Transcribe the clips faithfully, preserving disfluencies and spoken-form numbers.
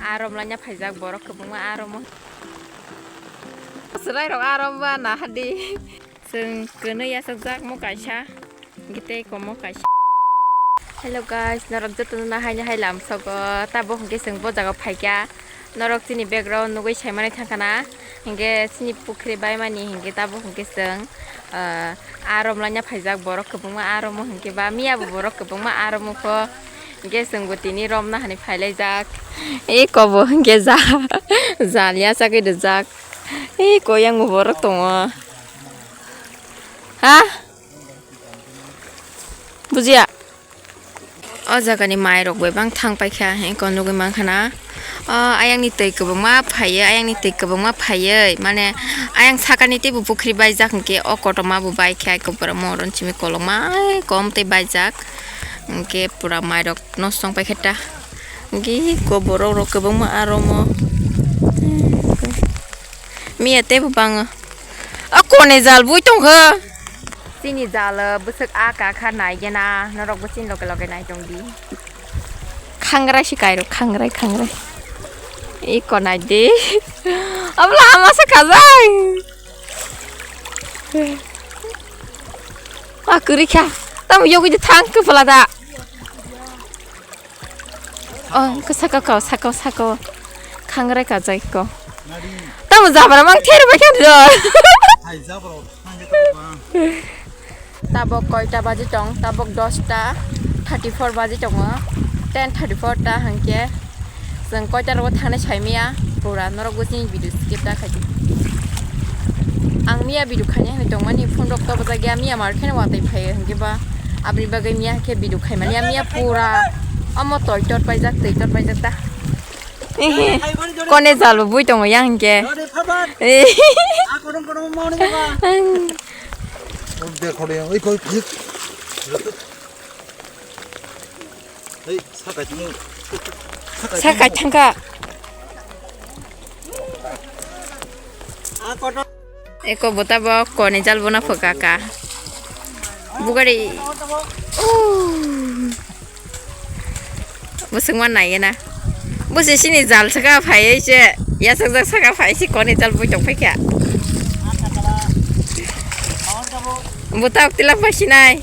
Arom lanya phaijak borok kwbangma aromo. Chwrairok arom ba nahadi. Chwng kwnwi yachakjak mo kaisa. Gitei komo kaisa. Hello guys, norok jotono haino hai lamsogo. Tabuk hwnkhe chwng bo jaga phaikha. Norok chini background nugwi saimani thangkhana. Hinkhe chini pukhri baimani hinkhe tabuk hinkhe chwng, ah, arom lanya phaijak borok kwbangma aromo hinkhe ba miyabo borok kwbangma aromo kho. Hinkhe chwngbo tini romna hwnwi phailaijak. Eko bo hinkhe ja, jal yachagwi rijak. Eko yang bo borok tongo. Ha? Bujiya. O jagani mairok bai bang thang paikha, eko nugwi mankhana. O ayangni twi kwbangma phaiwi, ayangni twi kwbangma phaiwi, mane ayang sakani teibo pukhri baijak hinkhe o kotorma bo baikha, eko pura moron simi kolokma ai kom tei baijak. Hinkhe pura mairok nosto wng paikha ta. Hinkhe eko borok rok kwbangma aromo. Miya teibo bango. O kone jal bui tongkha. Chini jalo bwswk a kakha naigena, norokbo chini loge loge naitongdi. Khangrai se kairo, khangrai, khangrai. Eko naidi. Abla ama se kajai. A kwrwi kha. Tamo yogwi de thang kwpla da. Oh, ko saka ko, saka, saka. Khangrai kajai ko. Tamo jabra mang ther bai khan do. Tabok koita baji tong, tabok dosta thirty four baji tongo, ten thirty four ta hangke. Chwng koita rogo thangna saimaya, pura norok bo chini video skip ta khaidi. Ang miya video khaina hinwi tongmani phone rok tobojak ya, miya mar kheno watwi phai hwnkhe ba aboni bagwi miya khe video khaimani ya, miya pura omo toi tot paijak, twi tot paijak ta. Kone jalo bui tongo yang hwnkhe. Sakai thangka. Eko bota bo kone jal bona phoka ka. Bugari. Busuk man nai na. Busi sini jal saka phai se. Yasakjak saka phai si kone jal bui tong phaikha. Bota tila phasinai.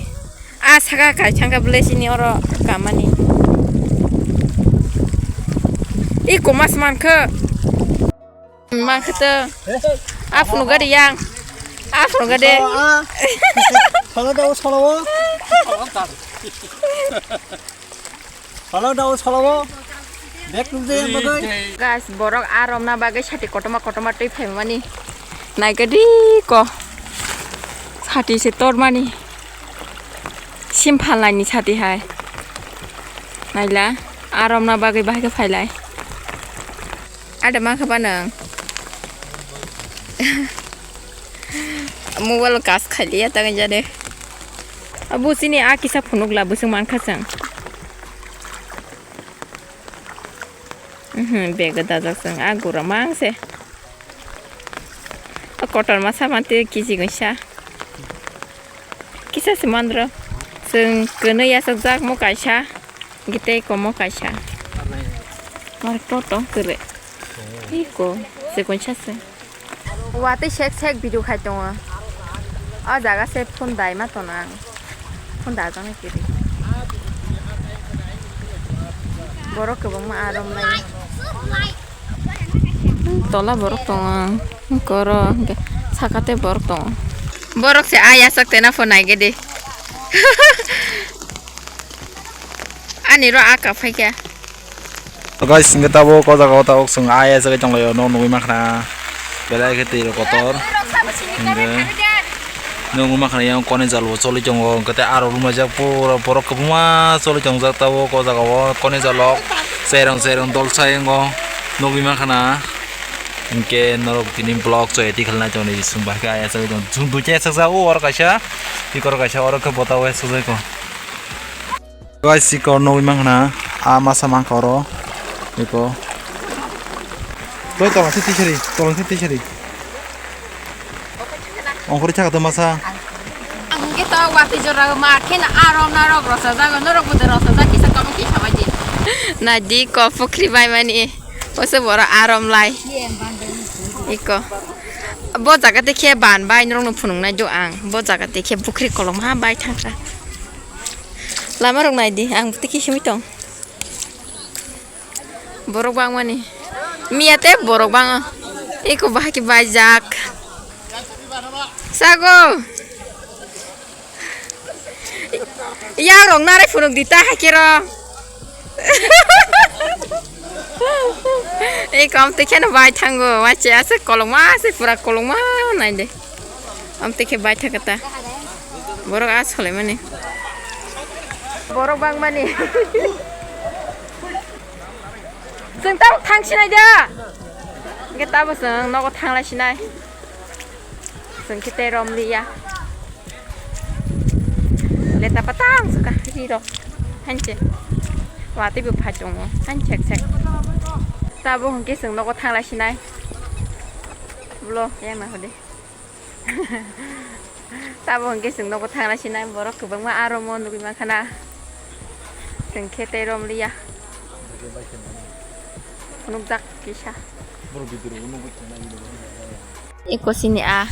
A saka kai thangka bwle sini oro kamani. I komas mankha. Mankha to. A phunu gari yang. A phunu gari. Solo da solo. Solo da solo. Bek nung je bagwi. Guys, borok a romna bagwi sati kotorma kotorma twi phaimani. Naikadi ko. Sati se tormani. Sim phalnaini sati hai. Naila, a romna bagwi bahai khe phailai. Ada ma khe ba nang. Mobile kas khailiya tang jade. Abu sini a kisa phunuk la busung mankha chang. Mhm, bag dajak chang a gura mang se. O kotor masa mante kisi gonsa. Kisa se mandro. Chwng kwnwi yasakjak mo kaisa. Gitei komo kaisa. Mar toto kere. Iko se gonsa se. Watwi sek sek video khai tongo. O jaga se phone dai ma tono ang. Phone da jang kiri. Borok kwbangma arom lai. Tola borok tongo. Koro hwnkhe sakate borok tongo. Borok se ayasok tena phone naigede. Ani ro aka phaikha. To guys, hingke tabuk o jaga o tabuk chwng ayasagwi tonglaio, no nugwi mankha na belai khe twi rok kotor. Hingke nugwi mankha na yang kone jalo choli tongo, hingke tei aro rumlaijak pura borok kwbangma choli tongjak tabuk o jaga o kone jalo cherong cherong dol sai wngo nugwi mankha na. Hingke norok tini vlog choi twi khalnai tongni chwng bai khe ayasagwi tong chwng duita yasakjak o oro kaisa, tei oro kaisa oro khe bota o yasakjak o. Guys, sikor nugwi mankha na, a masa mankha oro. Eko. Toi tolong se tisari, tolong se tisari. Ongkori chaka to masa. Ang hwnkhe to watwi jora ma kheno aro norok rosa jago, norok bo de rosa jak kisa comment kisa bai di. Naidi ko pukhri bai mani. Oso borok arom lai. Iko. Bo jaga te khe ban bai norok no phunuk nai do ang. Bo jaga te khe bukhri kolom ha bai thangkha. Lama rok nai di, ang te khe simi tong. Borok bangmani. Miya te borok bang. Iko bahai khe bai jak. Sago. Yang rok narai phunuk di ta hakhe ro. Ei kom te kheno bai thango, wache ase kolokma ase pura kolokma nai de. Am te khe bai thaka ta. Borok a solai mani. Borok bang mani. Chwng tamo thang sinai da. Hwnkhe tamo chwng nogo thang lai sinai. Chwng khe tei rom liya. Leta patang suka ri rok. Hanche. Watwi bo phai tongo. Han sek sek. Tabo hwnkhe chwng nogo thang lai sinai. Blo yang na hode. Tabo hwnkhe chwng nogo thang lai sinai. Borok kwbangma aro mo nugwi mankhana. Chwng khe tei rom liya. Nukjak kisa. Eko sini a.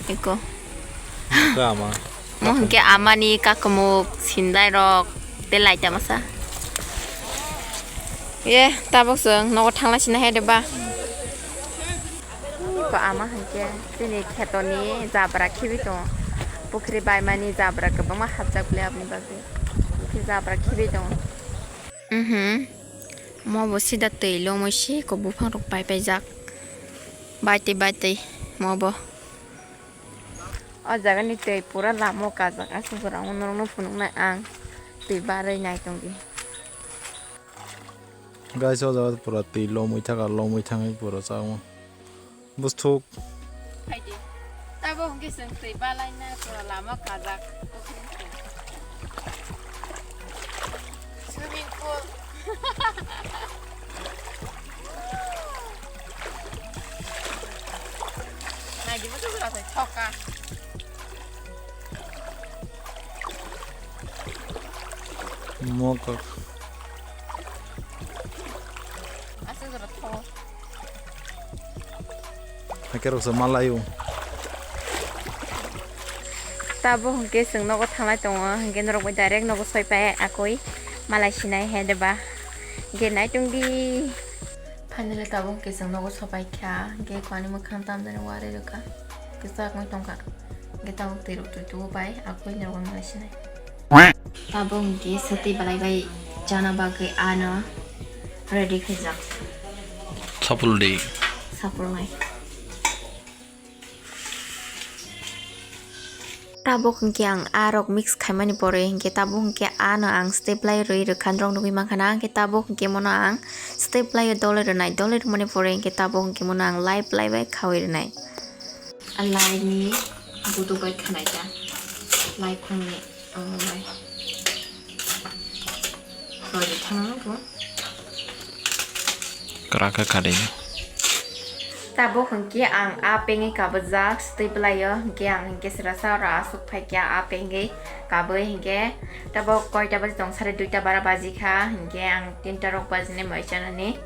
Eko. Kama. Mo hwnkhe amani kakumuk sinlai rok tei laita masa. Ye, tabok chwng nogo thangna sina hai de ba. Ko ama hwnkhe chini khetoni jabra khibi tongo. Pukhri baimani jabra kwbangma hapjak le aboni bagwi. Pukhri jabra khibi tongo. Mhm. Mo bo sida twi lomwi se ko buphang rok pai paijak. Bai twi bai twi mo bo. O jaga ni twi pura lama o kajak aswk jora o norok no phunuk nai ang twi barwi nai tong di. Guys, o jaga pura twi lomwi thaka, lomwi thangwi pura chao. Bwsthuk. Phaidi. Tabo hwnkhe chwng twi balaina pura lama kajak. Swimming pool. Naidi mo tubura sai thoka. Mokok. Aswk jora tho. Hakhe roksa malaio. Tabo hwnkhe chwng nogo thanglai tongo, hwnkhe norok bai direct nogo soi pai akoi malai sinai he de ba. Hwnkhe naitung di. Finally tabo hwnkhe chwng nogo sopai kha, hwnkhe kani mwkhang tamjani warwi rwkha, kwchak wng tongkha, hwnkhe tabuk twi rok twi tubu bai akoi norok bai malai sinai. Tabuk hwnkhe swtwi belai bai chana bagwi ano ready khaijak. Sapul di. Sapul nai. Tabuk hwnkhe ang a rok mix khaimani pore hwnkhe tabuk hwnkhe ano ang step lai rwi rwkha norok nugwi mankha na, hwnkhe tabuk hwnkhe mono ang step lai dole rwnai, dole rwmani pore hwnkhe tabuk hwnkhe mono ang lai lai bai khaui rwnai. A lai ni buduk bai khanai ta lai phangni. Ang bai. Roi thang bo. Kara kha kha de. Tabuk hwnkhe ang a pengwi kabujak swtwi bwlaio, hwnkhe ang hwnkhe srasa oro aswk phaikha a pengwi kabui hwnkhe tabuk koita baji tong, sare duita bara baji kha, hwnkhe ang tinta rok bajinai mai chanani,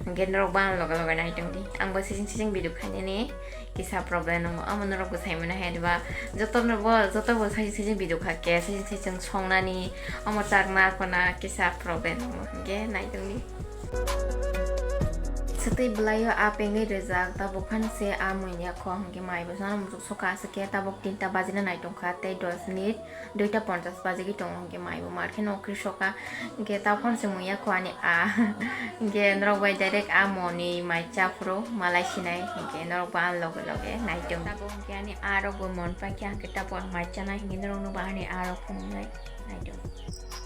hwnkhe norok bo ang loge loge nai tongdi, ang bo sijing sijing video khainani. Kisa problem wngo, omo norok bo sai mano hai diba? Joto no bo, joto bo sai sai video kha khe, sai sai chwng songnani, omo chakna khona kisa problem wngo, hwnkhe nai tongdi. Swtwi bwlaio a pengwi rijak, tabuk phano se a mui yakho, hwnkhe mai bo sano muchuk soka aswk khe, tabuk tinta bajina nai tongkha tei dos minute. Duita ponchas bajigwi tongo, hwnkhe mai bo mar khe nokri soka, hwnkhe taphor se mui yakho ani a, hwnkhe norok bai direct a moni mai cha phuru malai sinai, hwnkhe norok bo ang loge loge naitung. Tabuk hwnkhe ani a rok bo mon paikha, hwnkhe taphor mai chanai, hwnkhe norok no bo ani a rok phunuknai naitung.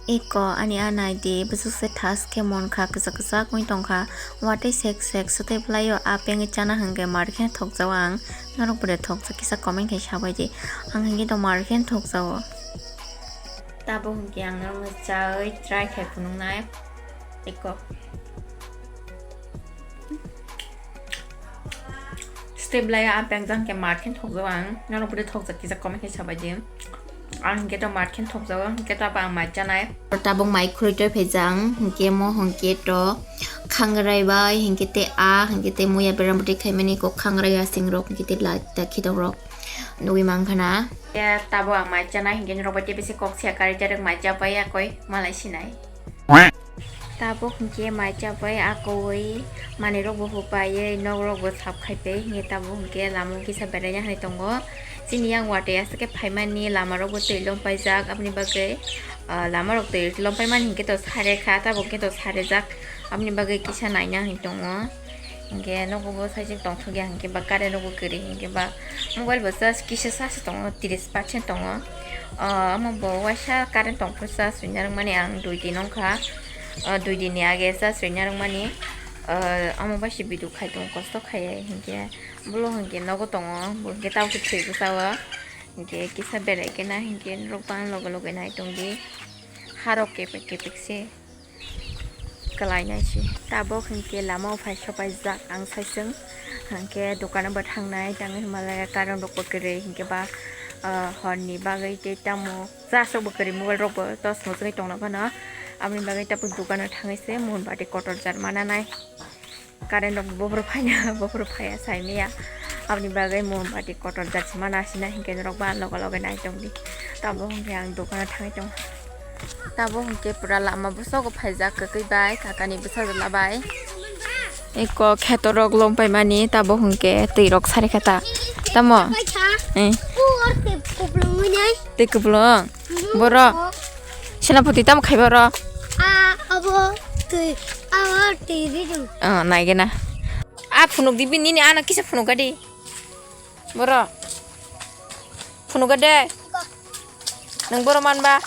Eko ani a nai di, bwswk se thas khe mon kha, kwchak kwchak wng tong kha, watwi sek sek swtwi bwlaio a pengwi chana hwnkhe mar khe thokjao ang. Norok bo de thokjak kisa comment khai sabai di. Ang hwnkhe tongma rw khe thokjao. Tabuk hwnkhe ang norokno chawi try khai phunuknai. Eko. Step lai a peng jang khe mar khe thokjao ang. Norok bo de thokjak kisa comment khai sabai di. Ang hwnkhe to mat khe thokjago, hwnkhe to ang mai chanai. Tabuk mai khurui toi phaijak ang, hwnkhe mo hwnkhe to khangrai bai, hwnkhe tei a, hwnkhe tei muya beram bwtwi khaimani kok khangrai asing rok, hwnkhe tei lai ta khidok rok nugui mankha na. Tabuk ang mai chanai, hwnkhe norok bai tei bisi kok siya kari jarwk mai chapai ya koi malai sinai. Tabuk hwnkhe mai chapai akoui manwirokbo hupaiwi nokrokbo sap khaipai hwnkhe tabuk hwnkhe lama o kisa beraina hinwi tongo. Chini yang watwi aswk khe phaimani lamarokbo twi lompaijak aboni bagwi, ah, lamarok twi lompaimani hinkhe to sarekha tabuk hinkhe to sarejak aboni bagwi kisa naina hinwi tongo. Hinkhe nogo bo saichung tongthokya hinkhe ba current rokbo kwrwi hinkhe ba mobile bo charge kisa charge tongo, tris percent tongo. Ah, omo bo waisa current tongphuru charge rwina rwmani ang dui din wngkha. Ah, dui din ni age charge rwina rwmani. Ah, omo bai se video khai tongo kosto khaiya hinkhe bolo hinkhe nogo tongo bo hinkhe tabuk se thwi bwsao hinkhe kisa berai khe na hinkhe norok bang loge loge nai tongdi harok kepek kepek se. Kwlai nai se. Tabuk hinkhe lama o phai sopaijak ang saichung. Hinkhe dukano bo thangnai, tangwi hwnba le current rokbo kwrwi, hinkhe ba, ah, horni bagwi tei tamo charge rokbo kwrwi, mobile rokbo torch muchungwi tongna phano. Aboni bagwi tabuk dukano thangwi se mombati kotor jat mana nai. Current rok buphuru phaina, buphuru phaiya saimaya. Aboni bagwi mombati kotor jat se mana asina hinkhe norok ba loge loge nai tongdi. Tabuk hinkhe ang dukano thangwi tongo. Tabuk hinkhe pura lama bwskango phaijak kwkwi bai, kakani bwsa jala bai. Eko kheto rok lom paimani, tabuk hinkhe twi rok sari kha ta. Tamo? Eh. Twi kuplung. Borok. Senapati tamo khai borok? Ah, abo twi, abo twi rijung. Oh, naigena. Ah, phunuk di bini ni ana kisa phunuk gadi. Borok. Phunuk gadi. Nang borok manba?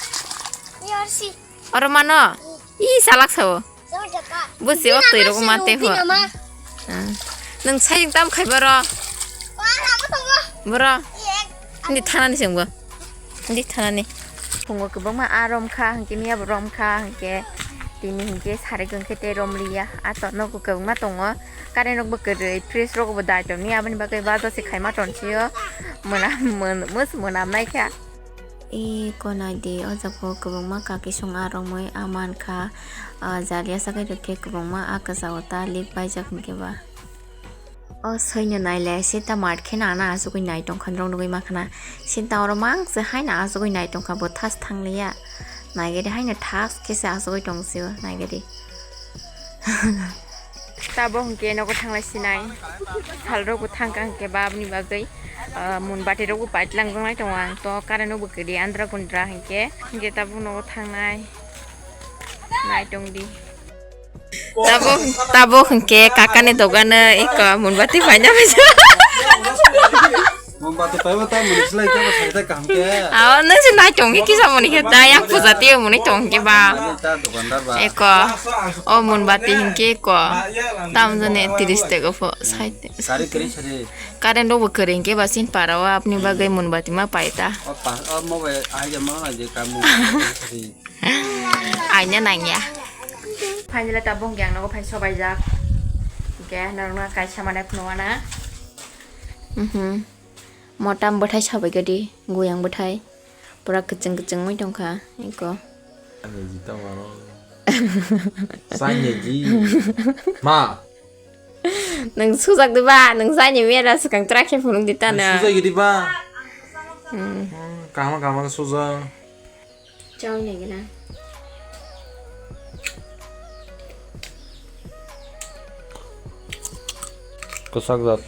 Yorsi. Oro mano? Ih, salak sao. Bo se o twi rok ma te ho. Ah. Nang sai tam khai boro. Boro. Hindi thana ni sengbo. Hindi thana ni. Phungo kwbangma a rom kha, hinkhe miya bo rom kha, hinkhe tini hinkhe sari gong khe tei rom liya. A to nogo kwbangma tongo. Current rok bo kwrwi, fridge rok bo dai tong ni, aboni bagwi bajo se khai ma tong sio. Mona, mon-, mos monam nai kha. E konai di, o jaga o kwbangma kakisong a romwi a mankha, ah, jaliya sagwi rwkhe kwbangma a kwchao ta lik paijak hinkhe ba. O soino nailai sita mat kheno ano achugwi nai tongkha norok nugwi mankha na. Sita oro mangse haino achugwi nai tongkha bo thas thangliya. Naigadi haino thas khe se achugwi tong sio naigadi. Tabo hwnkhe nogo thanglai sinai. Salrok bo thangkha hwnkhe ba aboni bagwi, ah, mombati rok bo paitlang tongnai tongo ang to current rok bo kwrwi andra kundra hwnkhe, hwnkhe tabuk nogo thangnai. Nai tongdi. Tabo, tabo hwnkhe kakani dogano eko mombati paina paisa. Mombati paibo ta muni slai ta sai ta kaham khe. Aw, nang se nai tong kisa muni khe ta yang puja twi muni tong khe ba. Ani ta dukandar ba. Eko. O mombati hinkhe eko. Tam jani tris taka pho sai. Sari kri sari. Current rok bo kwrwi hinkhe ba sin para o aboni bagwi mombati ma pai ta. O pa, o mo bai ai ja ma na je ka mombati sari. Aina nangya. Finally tabuk hwnkhe ang nogo phai sobaijak. Hwnkhe norokno kaisa manai phunukna. Mhm. Motam bwthai sabai gadi, goyang bwthai. Pura kwchwng kwchwng oi tongkha, eko. Ani jita waro. Sanya ji. Ma. Nang sujak diba, nang sanya mera swkang tra khe phunuk di tano. Sujak diba. Hmm. Hmm, kahma kahma sujak. Chao ni gina. Kwchak jat.